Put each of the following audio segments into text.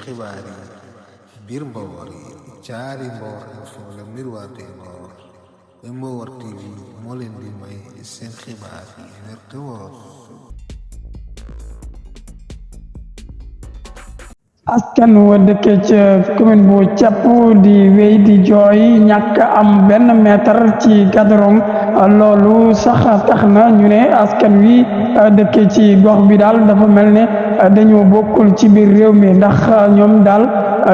xibaar yi biir Mbawar yi caari Mbawar info la Miroir Mbour Mbour TV moo leen di may seen xibaar yi wér te wóor. askan wa dëkke ca commune bu Thiep di wéy di jooy ñàkk am benn mètre ci goudron loolu sax tax na ñu ne askan wi dëkke ci gox bi daal dafa mel ne dañoo bokkul ci biir réew mi ndax ñoom daal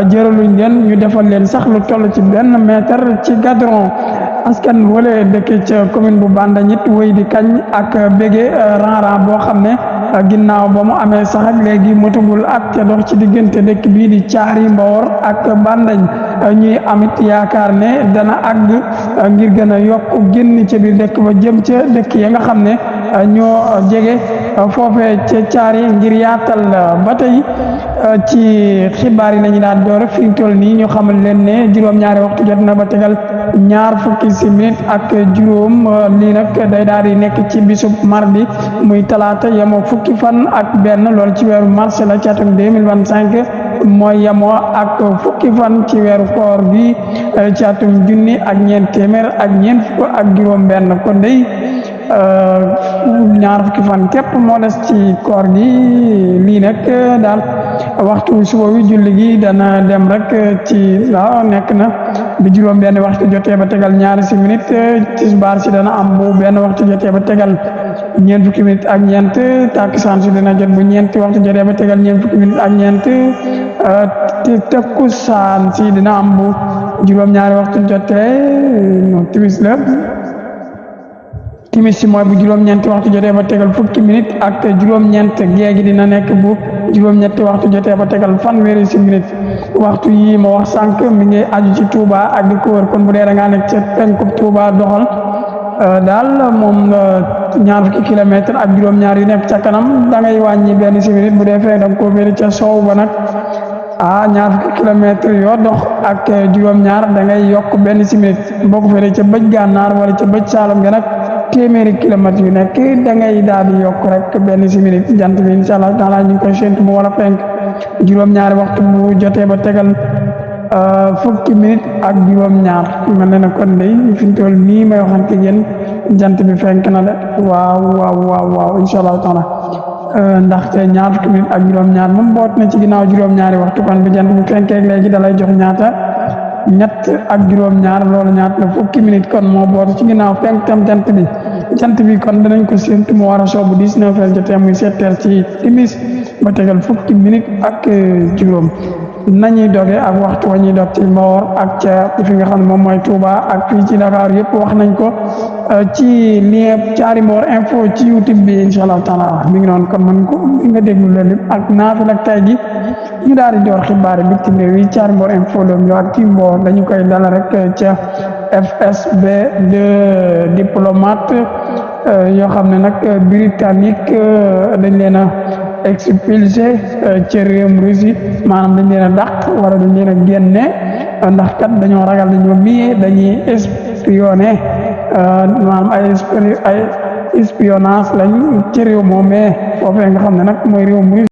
jëraluñ leen ñu defal leen sax lu toll ci benn mètre ci goudron. askan wala dëkke ca commune bu Bandañit wéy di kañ ak bége ran boo xam ne ginnaaw ba mu amee sax ak léegi motugul ak te dox ci diggante dëkk bii di Caari Mbawar ak Bandañ ñuy amit yaakaar ne dana àgg ngir gën a yokk génn ca biir dëkk ba jëm ca dëkk ya nga xam ne ñoo jege foofee ca Caari ngir yaatal ba tey ci xibaar yi lañu daan door fi ñu toll nii ñu xamal leen ne juróom-ñaari waxtu jot na ba tegal ñaar fukki simili ak juróom lii nag day daal di nekk ci bisub mardi muy talaata yemoo fukki fan ak benn loolu ci weeru mars la ci atum 2025 mooy yemoo ak fukki fan ci weeru koor gi ci atum junni ak ñeent téeméer ak ñeent fukk ak juróom benn kon day ñaar fukki fan képp moo des ci koor gi lii nag daal waxtu suba wi julli gi dana dem rek ci waaw nekk na bi juróom benn waxtu jotee ba tegal ñaari si minute tisbaar si dana am bu benn waxtu jotee ba tegal ñeent fukki minute ak ñeent takkusaan si dana jot bu ñeenti waxtu jotee ba tegal ñeent fukki minute ak ñeent takkusaan si dina am bu juróom ñaari waxtu jotee timis la timis si mooy bu juróom-ñeenti waxtu jotee ba tegal fukki minute ak juróom-ñeent géegi dina nekk bu juróom-ñetti waxtu jotee ba tegal fanweeri si minute waxtu yi ma wax sànq mi ngi aju ci Touba ak di ko wër kon bu dee da ngaa nekk ca penkub Touba doxal daal moom ñaar fukki kilomètre ak juróom-ñaar yu nekk ca kanam da ngay wàññi benn si minute bu dee fee da nga koo féeri ca soow ba nag ñaar fukki kilomètre yoo dox ak juróom-ñaar da ngay yokk benn si minute boo ko féeri ca bëj gànnaar wala ca bëj saalum ga nag téeméeri kilomètre yu nekk da ngay daal di yokk rek benn si minute jant bi incha allah taala ñu ngi koy séntu mu war a penk juróom-ñaari waxtu bu jotee ba tegal fukki minute ak juróom-ñaar mel na ne kon day fi ñu toll nii may waxante yéen jant bi fenk na de waaw incha allah taala ndaxte ñaar fukki minute ak juróom-ñaar moom boot na ci ginnaaw juróom-ñaari waxtu kon bi jant bi fenkee léegi da lay jox ñaata ñett ak juróom-ñaar loolu ñaata la fukki minute kon moo bootu ci ginnaaw fenk tam jant bi kon danañ ko séntu mu war a soobu 19 heures jotee muy 7 heures ci timis ba tegal fukki minute ak juróom nañuy doge ak waxtu wa ñuy dog ci Mbawar ak ca fi nga xam ne moom mooy Touba ak fii ci Dakar yëpp wax nañ ko ci lien Caari Mbawar info ci YouTube bi incha allah taala mi ngi noonu kon man ko nga déglu loolu lépp ak naafil ak tay gi ñu daal di door xibaar bitim réew yi Caari Mbawar info doom ñëw ak ci Mbawar dañu koy dala rek ca FSB de diplomate yoo xam ne nag britannique dañ leen a expulsé ci réewum Russie maanaam dañ leen a dàq wala dañ leen a génne ndax kat dañoo ragal dañoo mié dañuy espionné maanaam ay espionnage lañ ci réew moom mais foofee nga xam ne nag mooy réewum Russie